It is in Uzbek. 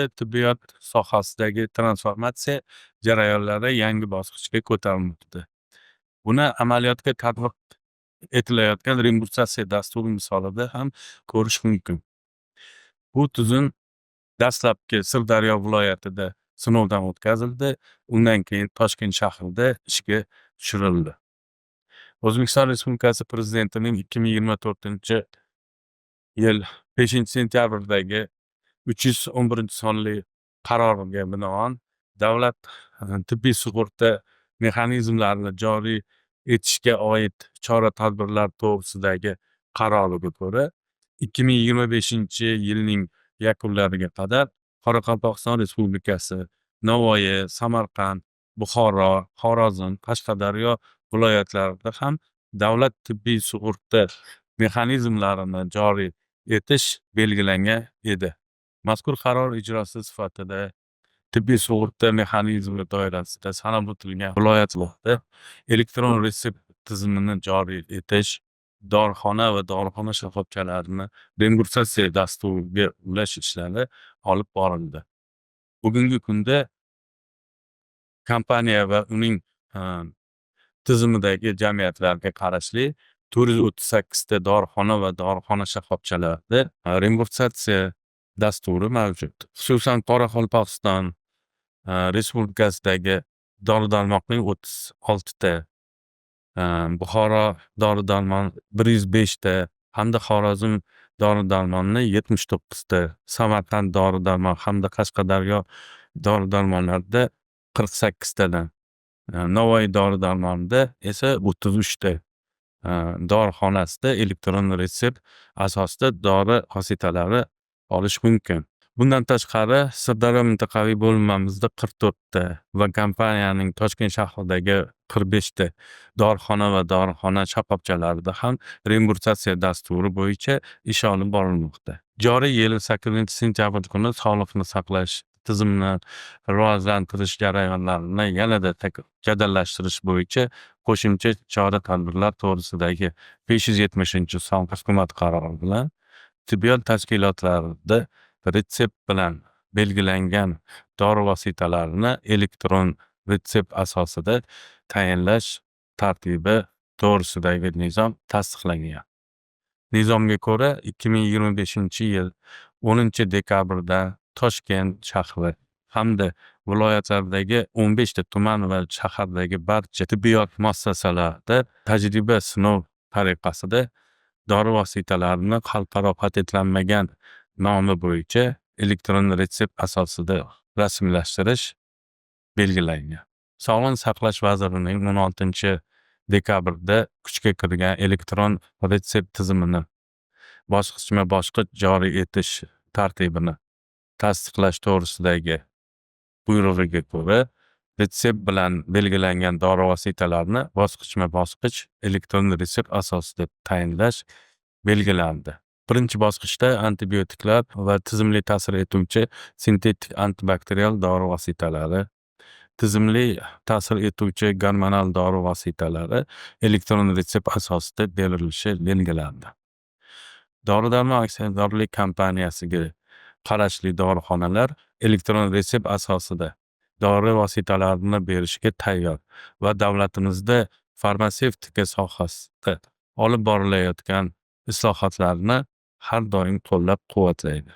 kunda tibbiyot sohasidagi transformatsiya jarayonlari yangi bosqichga ko'tarilmoqda. Buni amaliyotga tatbiq etilayotgan reimbursatsiya dasturi misolida ham ko'rish mumkin. Bu tizim dastlabki Sirdaryo viloyatida sinovdan o'tkazildi, undan keyin Toshkent shahrida ishga tushirildi. O'zbekiston Respublikasi Prezidentining 2024-yil 5-sentyabrdagi 311-sonli qaroriga binoan davlat tibbiy sug'urta mexanizmlarini joriy etishga oid chora-tadbirlar to'g'risidagi qaroriga ko'ra, 2025-yilning yakunlariga qadar Qoraqalpog'iston Respublikasi, Navoiy, Samarqand, Buxoro, Xorazm, Qashqadaryo viloyatlarida ham davlat tibbiy sug'urta mexanizmlarini joriy etish belgilangan edi. Mazkur qaror ijrosi sifatida tibbiy sug'urta mexanizmi doirasida sanab o'tilgan viloyatlarda elektron retsept tizimini joriy etish, dorixona va dorixona shoxobchalarini reimbursatsiya dasturiga ulash ishlari olib borildi. Bugungi kunda kompaniya va uning tizimidagi jamiyatlarga qarashli 438 ta dorixona va dorixona shoxobchalarida reimbursatsiya dasturi mavjud. Xususan, Qoraqalpog'iston Respublikasidagi dori-darmoqning 36 ta, Buxoro dori-darmon 105 ta hamda Xorazm dori-darmonni 79 ta, Samarqand dori-darmon hamda Qashqadaryo dori-darmonlarida 48 tadan, Navoiy dori-darmonida esa 33 ta dorixonasida elektron retsept asosida dori vositalari olish mumkin. Bundan tashqari, Sirdaryo mintaqaviy bo'linmamizda 44 ta va kompaniyaning Toshkent shahridagi 45 ta dorixona va dorixona shoxobchalarida ham reimbursatsiya dasturi bo'yicha ish olib borilmoqda. Joriy yil 8-sentyabr kuni sog'liqni saqlash tizimini rivojlantirish jarayonlarini yanada jadallashtirish bo'yicha qo'shimcha chora-tadbirlar to'g'risidagi 570-son hukumat qarori bilan tibbiyot tashkilotlarida retsept bilan belgilangan dori vositalarini elektron retsept asosida tayinlash tartibi to'g'risidagi nizom tasdiqlangan. Nizomga ko'ra, 2025-yil 10-dekabrda Toshkent shahri hamda viloyatlardagi 15 ta tuman va shahardagi barcha tibbiyot muassasalarida tajriba sinov tariqasida dori vositalarini xalqaro patentlanmagan nomi bo'yicha elektron retsept asosida rasmiylashtirish belgilangan. Sog'liqni saqlash vazirining 16-dekabrda kuchga kirgan elektron retsept tizimini bosqichma-bosqich joriy etish tartibini tasdiqlash to'g'risidagi buyrug'iga ko'ra, retsept bilan belgilangan dori vositalarini bosqichma-bosqich elektron retsept asosida tayinlash belgilandi. Birinchi bosqichda antibiotiklar va tizimli ta'sir etuvchi sintetik antibakterial dori vositalari, tizimli ta'sir etuvchi gormonal dori vositalari elektron retsept asosida berilishi belgilandi. Dori-darmon aksiyadorlik kompaniyasiga qarashli dorixonalar elektron retsept asosida dori vositalarini berishga tayyor va davlatimizda farmatsevtika sohasida olib borilayotgan islohotlarni har doim qo'llab-quvvatlaydi.